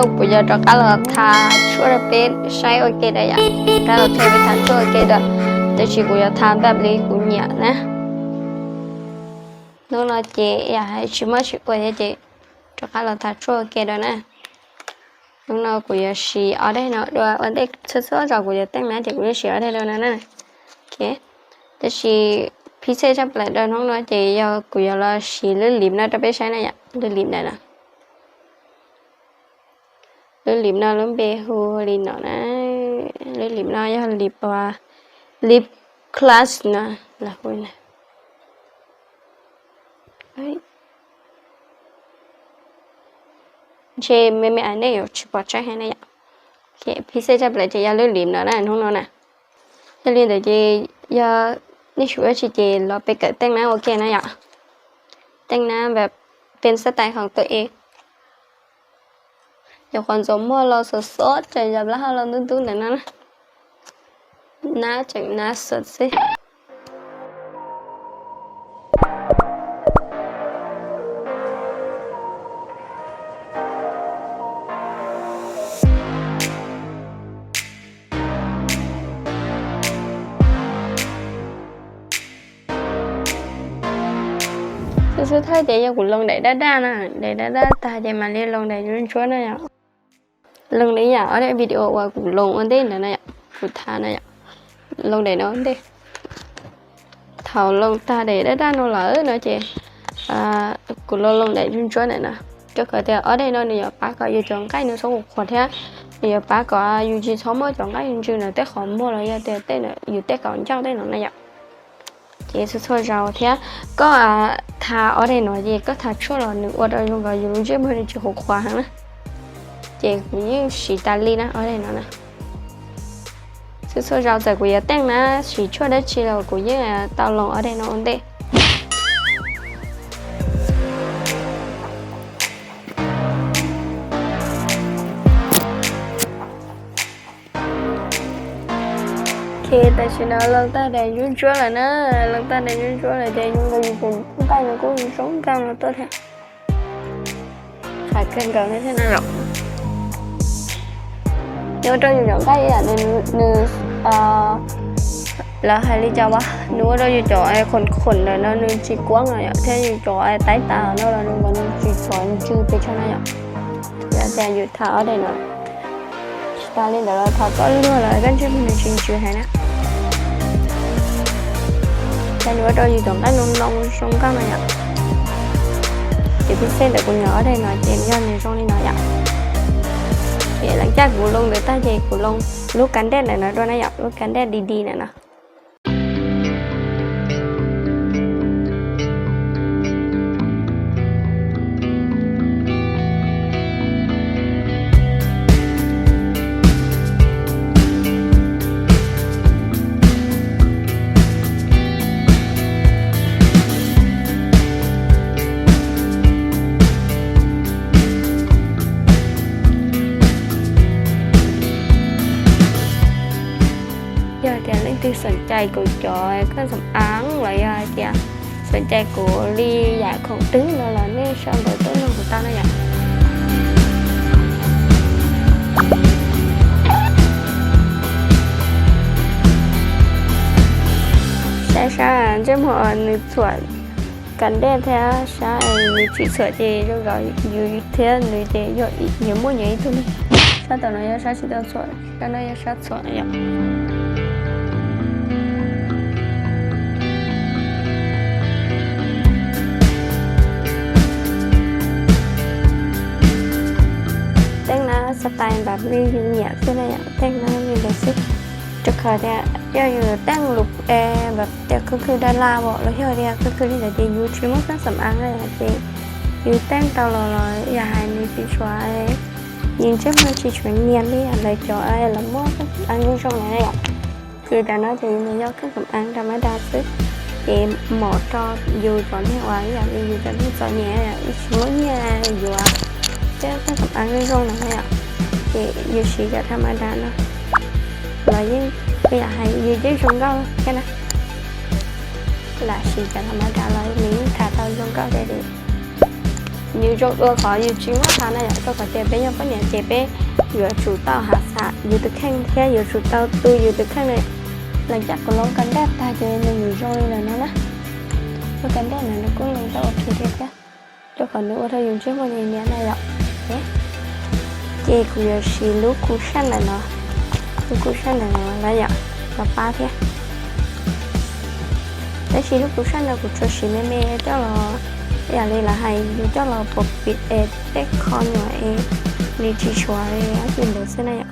Kuv yuav rov qab los tha tshuaj rau peb saib ua ke dua yom. Rov qab los tha peb tha tshuaj ua ke dua, tab sis kuv yuav tha npaj li kuv nyiam na. Hnub no ces yam hais tsis muaj tsis ua thiab ces rov qab los tha tshuaj ua ke dua na. Hnub no kuv yuav siv ob daim no dua ua ntej, txhua txhua zaus kuv yuav teej na ces kuv yeej siv ob daim dua no na. Tab sis phij xej tshaj plaws rau hnub no ces yog kuv yuav los siv lub lim no rau peb saib na yom, lub lim ntawm no. Lub lim no lub npe hu li no na, lub lim no yog lim, lim class no lawv hu na. Ntshe me me nej yuav tsis pom tseeb heev na yom. Phij xej tshaj plaws ces yog lub lim no na, hnub no na. Yog li ntawd ces yog nej xyuv dab tsi ces los peb kawm teej na ua ke na yom. Teej na npam pes xab tais khoom tuaj e. Cov qhov ntxuav muag los xov xov tseem yog plab hau los ntub ntub ntawm no na. Nab tseem nab xwb xwb. Xwb xwb thawj ces yog kuv loo daim daj daj na, daim daj daj tag ces mam li loo daim ntsuab ntsuab na yom. Loo li yam ob daim video uas kuv loo ua ntej ntawd na yom, kuv tha na yom, loo daim no ua ntej. Thaum loo tag daim daj daj no lawm no ces kuv los loo daim ntsuab ntsuab ntawm no, rau qhov tias ob daim no nws yuav pab kom yus cov nqaij nws txhob qhuav qhuav thiab nws yuav pab kom yus tsis txhob muaj cov nqaij ntsws ntawm tej qhov muag los yog tias tej yus tej kaum ncauj tej no na yom. Ces txhua txhua zaus thiab koj tha ob daim no ces koj tha tshuaj los nws ua rau zoo nkaus yus lub ntsej muag nws tsis qhuav qhuav heev na. Ces kuv yeej siv tas li na ob daim no na. Txhua txhua zaus txawm kuv yuav teej na siv tshuaj dab tsi los kuv yeej tau loo ob daim no ua ntej. Ok, tam sim no loo tag daim ntsuab ntsuab lawm na, loo tag daim ntsuab ntsuab lawm ces zoo nkaus yus tus nqaij no kuj zoo nkauj no tuaj thiab. Qhov kawg nkaus no thiab no los nws ua rau yus cov nqaij ib yam nws, lawv hais li cas as, nws ua rau yus cov khoom khoom ntawm no nws tsis kuab no yom, thiab yus cov taib tas no los nws nkaus nws tsis txhob ntsws pes tsawg no yom. Yog tias yus tha ob daim no, tsis tas li ntawd los thaum koj luag los koj ntsej muag nws tsis ntsws heev na. Ces nws ua rau yus cov nqaij no noo zoo nkauj no yom. Ces phij xej ntawm kuv nyuam ob daim no ces yog nws zoo li no yom. Ces lawv caj kuv loo ntawd tag ces kuv loo lub kav dej ntawm no dua na yom, lub kav dej di di ntawm no. Yog tias leej twg xoom cai kuv cov koj xam aav los yog hais tias xoom cai kuv li yam khoom twg no los nej sau ntawv tuaj nug kuv tau na yom. Saib sab ntsej muag nws txhuam kav dej thiab sab nws tsis txhuam ces zoo nkaus yus thiab nws ces yog yuav muaj nyias ib tug li. Sab tom no yog sab tsis tau txhuam, sab no yog sab txhuam yom. Teej na xab tais npam li yus nyiam xwb na yom, teej na li ntawd xwb. Rau qhov tias yog yus teej lus e npam tias khwj khwj daj laj os los yog tias khwj khwj li ntawd ces yus tsis muaj keeb xam aav na yom, ces yus teej tau los los yam hais nws tsis tshua, nws ntsej muag tsis tshua nyiam li lawv cov los muaj keeb xam aav zoo zoo na yom. Ces tam no ces nws yog keeb xam aav nra mab da xwb, ces mom rau yus cov neeg uas ib yam li yus cov neeg txom nyem tsis muaj nyiaj yuav tej keeb xam aav zoo zoo na yom, ces yus siv cov tha ma da no los yeej yam hais yus yeej zoo nkauj thiab na. Lam siv cov tha ma da los nws yeej tha tau zoo nkauj thiab li. Nws zoo dua qhov yus tsis muaj hav na yom, rau qhov tias peb yog poj niam ces peb yuav tsum tau hav xav yus tus kheej thiab yuav tsum tau tu yus tus kheej na. Lawv caj kuv loo kas daj tag ces nws mus zoo li lawm no na. Lub kas daj no nws kuj loo tau ok thiab thiab, rau qhov nws ua rau yus ntsej muag nyias nyias na yom. Ces kuv yuav siv lub cushion ntawm no, lub cushion ntawm no na yom, los pab thiab. Tab sis lub cushion no kuv tsuas siv me me coj los, yam li lawv hais yus coj los pov pim es tej qho nyuam es nws tsis suav li dab tsi ntawd xwb na yom.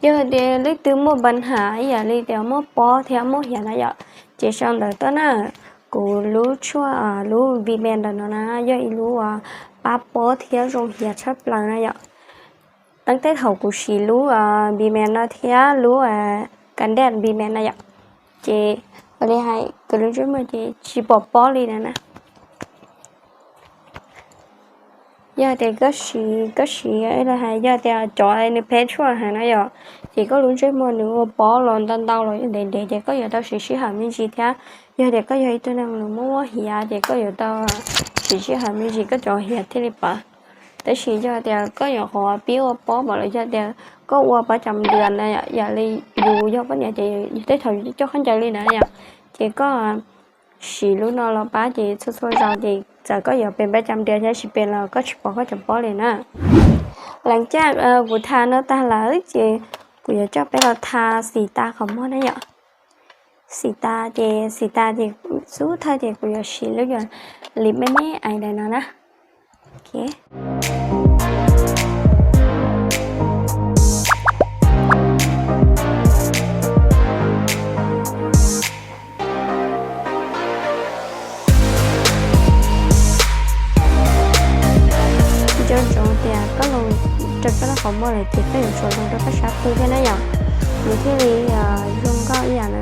Yog hais tias leej twg muaj npa has ib yam li tias muaj pob thiab muaj hiav na yom, ces sau ntawv tuaj na. Kuv lub tshuaj, lub Bi Me ntawm no na yog ib lub uas pab pob thiab zoo hiav tshaj plaws na yom. Teeb tej thaum kuv siv lub Bi Me no thiab lub kas daj Bi Me na yom, ces ua li hais kuv lub ntsej muag ces tsis pom pob li na na. Yog tias koj siv, koj siv, yog tias cov nws phem tshuaj heev na yom, ces koj lub ntsej muag nws ua pob los ntau ntau los ntev ntev ces koj yuav tau siv sij hawm me ntsis thiab. Yog tias koj yog ib tug neeg nws muaj muaj hiav ces koj yuav tau siv sij hawm me ntsis koj cov hiav thiaj li pawv. Tab sis yog tias koj nyuam qhuav pib ua pob mas los yog tias koj ua pob cam dias na, yam li yus yog poj niam ces yus tej thaum yus coj khaub ncaws li na yom, ces koj siv lub no los pab ces txhua txhua zaus ces txawm koj yuav pem pob cam dias thiab tsis pem los koj tsis pom koj cov pob li na. Leej caj kuv tha no tag lawm ces kuv yuav coj peb los tha xim tas qhov muag na yom. Xim tas ces, xim tas ces xub thawj ces kuv yuav siv lub yog li me me ais ntawm no na. Nco ntsoov tias koj los rau koj lub qhov muag lawm ces koj yuav tsum los rau koj sab pwg thiab na yom, nws thiaj li zoo nkauj ib yam na.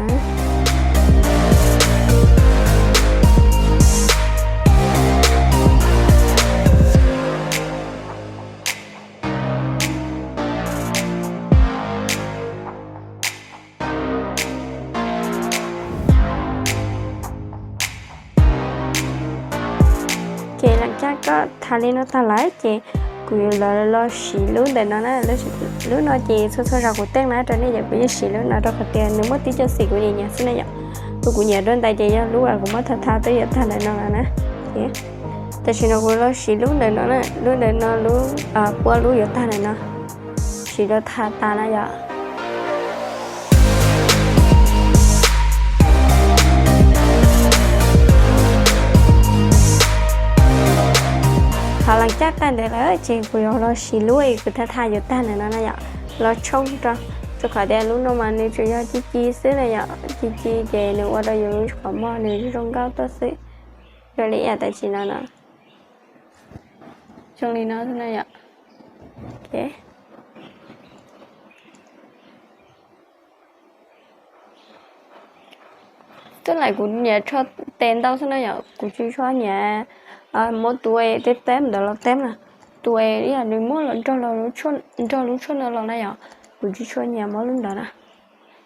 Ces leej caj koj tha li no tag lawm ces kuv yuav los siv lub ntawm no na. Lub no ces txhua txhua zaus kuv teeb na rau nej ces kuv yeej siv lub no rau qhov tias nws muaj tib co xim kuv nyiam nyiam xwb na yom. Tus kuv nyiam dua ntais ces yog lub uas kuv muab tha tha twb yuav tag ntawm no lawm na. Tam sim no kuv los siv lub ntawm no na, lub ntawm no lub pua lub yuav tag ntawm no, siv rau tha tas na yom. Thaum leej caj tag ntawd lawm ces kuv yuav los siv lub uas kuv tha tha yuav tag ntawm no na yom, los tshoob rau, rau qhov tias lub no mas nws tsuas yog ci ci xwb na yom, ci ci ces nws ua rau yus lub qhov muag nws zoo nkauj tuaj xwb. Zoo li ib yam tam sim no no, zoo li no xwb na yom. Twb lam kuv nyiam tsho tes ntau xwb na yom, kuv tsis tshua nyiam muab tus es teb teb ntawd los teb na, tus es ib yam nws muab los nrog lub tshuaj no los na yom, kuv tsis tshua nyiam muab lub ntawd na.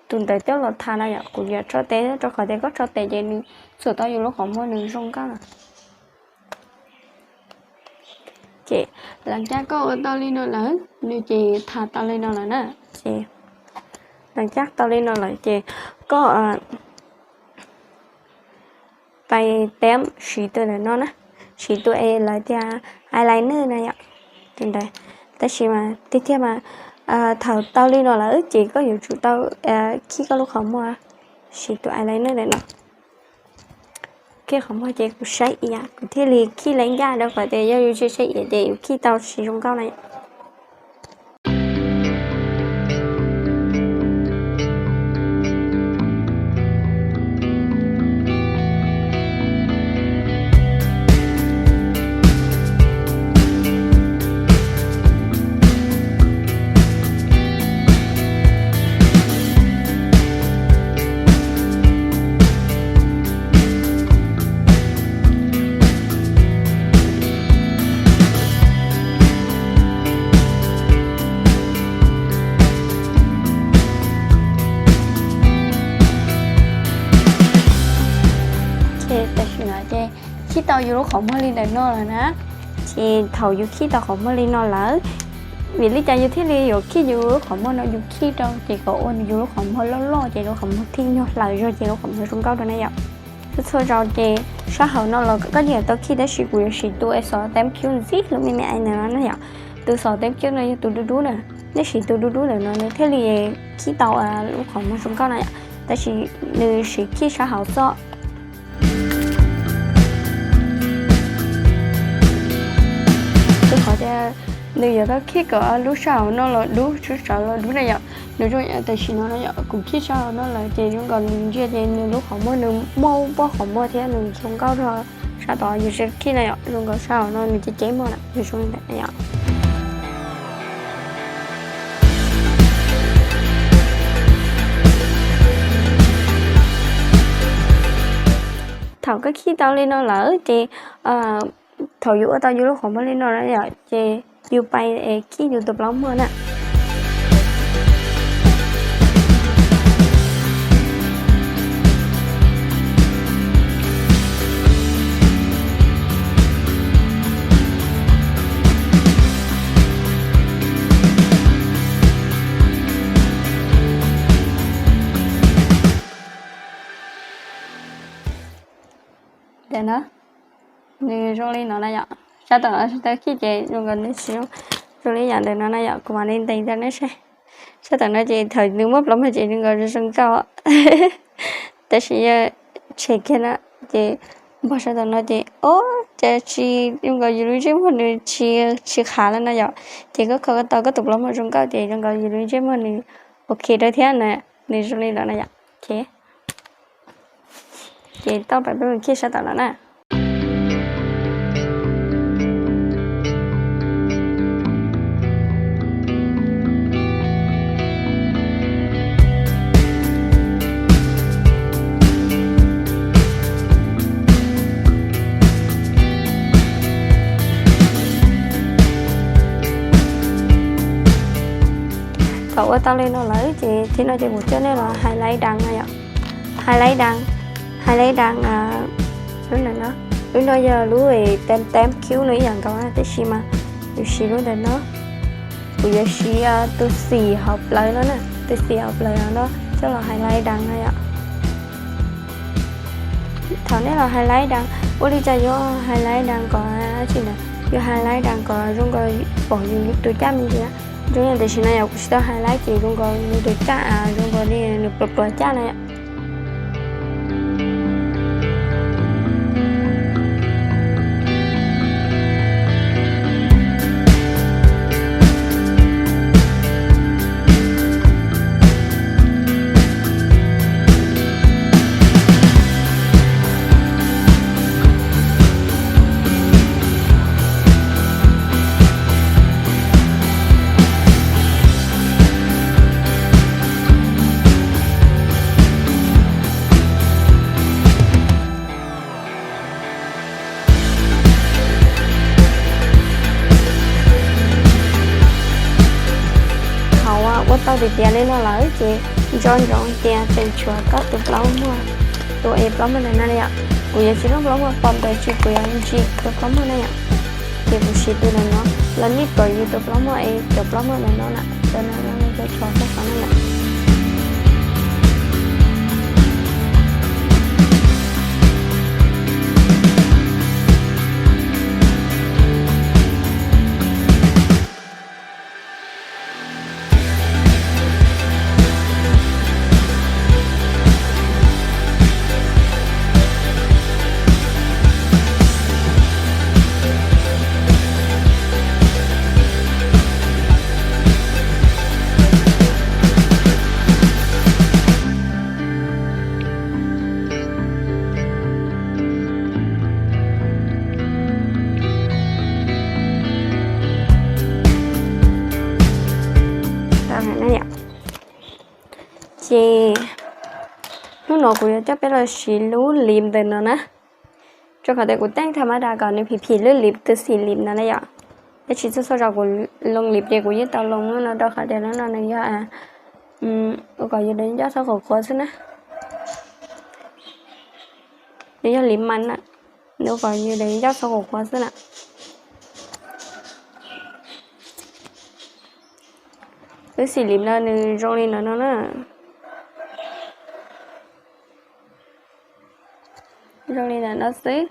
Tus ntawd coj los tha na yom, kuv nyiam tsho tes rau qhov tias koj tsho tes ces nws txuam tau yus lub qhov muag nws zoo nkauj na. Ces leej caj koj ua tau li no lawm, nws ces tha tau li no lawm na. Ces leej caj tau li no lawm ces koj pais teb siv tus ntawm no na, siv tus es lawv tias eyeliner na yom. Tus ntawd, tab sis mas tiag tiag mas thaum tau li no lawm ces koj yuav tsum tau khij koj lub qhov muag, siv tus eyeliner ntawm no. Khij qhov muag ces kuv saib ias kuv thiaj li khij leej caj rau qhov tias yog yus tsis saib ias ces yus khij tau tsis zoo nkauj na. Yus lub qhov muag li ntawm no lawm na. Ces thaum yus khij tau qhov muag li no lawm, vim li cas yus thiaj li yuav khij yus lub qhov muag no? Yus khij rau ces kom ua yus lub qhov muag loj loj ces lub qhov muag thiaj nyuag hlaws zog ces lub qhov muag zoo nkauj rau na yom. Txhua txhua zaus ces sab hauv no los koj yeej tau khij, tab sis kuv yuav siv tus xov teeb cub ntxiv lub me me ntawm no na yom. Tus xov teeb cub no yog tus dub dub na, nej siv tus dub dub ntawm no nws thiaj li khij tau lub qhov muag zoo nkauj na yom, tab sis nws siv khij sab hauv xwb. Rau qhov tias nws yuav tau khij kom lub sab hauv no los dub, sab saud los dub na yom. Nws zoo tam sim no na yom, kuv khij sab hauv no lawm ces zoo nkaus nws ntsia ces nws lub qhov muag nws muaj pob qhov muag thiab nws zoo nkauj rau sab tod. Yus tsis khij na yom, zoo nkaus sab hauv no nws ceb ceb muag na, nws zoo li ntawd na yom. Thaum koj khij tau li no lawm ces thaum yus ua tau yus lub qhov muag li no na yom, ces yus pais es khij yus tus plaub muag na. Ntawm no, nws zoo li no na yom. Sab tom no tsis tau khij ces zoo nkaus nws tsis zoo, zoo li yam ntawm no na yom. Kuv mam li ntes rau nej saib. Sab tom no ces thaum nws muaj plaub muag ces zoo nkaus zoo zoo nkauj, tab sis yog tshem kiag na ces npog sab tom no ces o, cas tsis zoo nkaus yus lub ntsej muag nws tsis, tsis qhav lawm na yom. Ces koj kho tau koj tus plaub muag zoo nkauj ces zoo nkaus yus lub ntsej muag nws ok rau thiab na, nws zoo li ntawd na yom. Ces tau pais peb mus khij sab tom no na. Thaum ua tau li no lawm ces thib no ces kuv coj nej los highlight dam na yom. Highlight dam, highlight dam, lub no, lub no yog lub teeb teeb cub no ib yam nkaus na, tab sis mas kuv siv lub ntawm no. Kuv yuav siv tus xim hauv plawv no na, tus xim hauv plawv no coj los highlight dam na yom. Thaum nej los highlight dam, ua li cas yuav highlight dam kom tsis na, yuav highlight dam kom zoo nkaus pom yus tus caj me ntsis. Zoo yam tam sim no yom, kuv tsis tau highlight ces zoo nkaus nws tus caj, zoo nkaus li nws pluav pluav caj na yom. Thaum ua tau tiav tiav li no lawm ces nco ntsoov tias tseem tshuav koj tus plaub muag, tus es plaub muag ntawm no na yom. Kuv yuav tsis looj plaub muag pom ntawd tsis, kuv yuav ntsis tus plaub muag na yom. Ces kuv siv tus ntawm no los nej tuav yus tus plaub muag es cov plaub muag ntawm no na, cov no cov tshuav koj xav na yom. Ces hnub no kuv yuav coj peb los siv lub lim ntawm no na. Rau qhov tias kuv teej tham ma das kom nws phim phim lub lim, tus xim lim no na yom. Tab sis txhua txhua zaus kuv loo lim ces kuv yeej tau loo lub no rau qhov tias lub no nws yog ua kom yus dev ncauj txhob qhuav qhuav xwb na. Nws yog lim mas na. Nws kom yus daim ncauj txhob qhuav qhuav xwb na. Lub xim lim no nws zoo li no no na. Zoo li ntawm no xwb.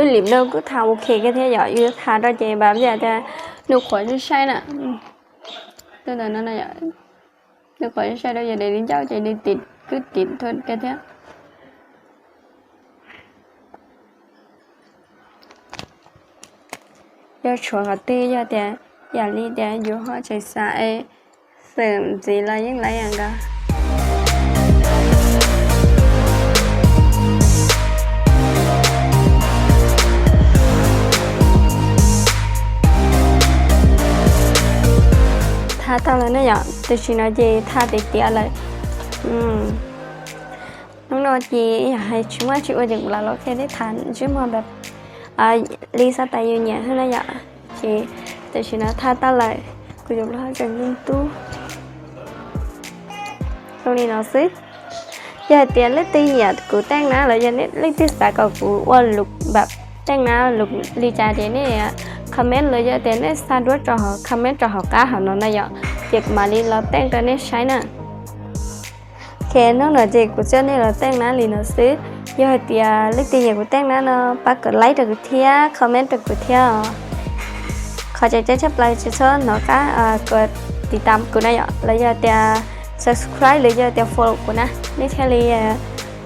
Lub lim no kuj tha ok kiag thiab yom, yus tha rau ces nws qhuav sai sai na. Ntawm no, nws qhuav sai sai rau yus daim ncauj ces nws tim, kuj tim kiag thiab. Yog tshuav qhov twg yog tias yam li tias yus ho tseem xav es xwm ntxiv los yeej laib ib yam nkaus. Tha tau lawm ne yom, tam sim no ces tha tiav tiav lawm. Hnub no ces yog hais tsis muaj tsis ua ces kuv lam los qhia nej tha ntsej muag npam li xav tas yus nyiam xwb na yom. Ces tam sim no tha tau lawm, kuv yuav los tseem ntub zoo li no xwb. Yog hais tias leej twg nyiam kuv teej na los yog leej twg xav kom kuv ua lus npam teej na lus li cas ces nej comment los yog tias nej xa duab rau hauv comment rau hauv qab hauv no na yom, ces kuv mam li los teej rau nej saib na. Ok, hnub no ces kuv coj nej los teej na li no xwb. Yog hais tias leej twg nyiam kuv teej na no pab kom like rau kuv thiab comment rau kuv thiab os. Qhov tseem ceeb tshaj plaws tsis txhob hnov qab kom tiv tam kuv na yom, los yog tias subscribe los yog tias follow kuv na, nej thiaj li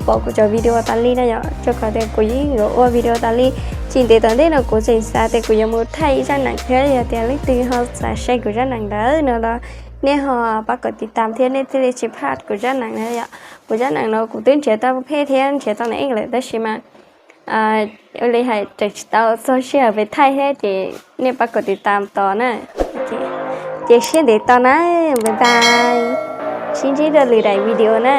pom kuv cov video tas li na yom, rau qhov tias kuv yeej yuav ua video tas li. Tsis ntev tom ntej no kuv tseem xav tias kuv yuav mus thaij ib zaj neem thiab, yog tias leej twg ho xav saib kuv zaj neem ntawd no los nej ho pab kom tiv tam thiab nej thiaj li tsis plam kuv zaj neem na yom. Kuv zaj neem no kuv twb nrhiav tau phem thiab nrhiav tau neeg lawm tab sis mas ua li hais tseem tsis tau txog sij hawm peb thaij thiab ces nej pab kom tiv tam tos na. Ces sib ntev tos na, bye bye, sib ntsib dua lwm daim video na.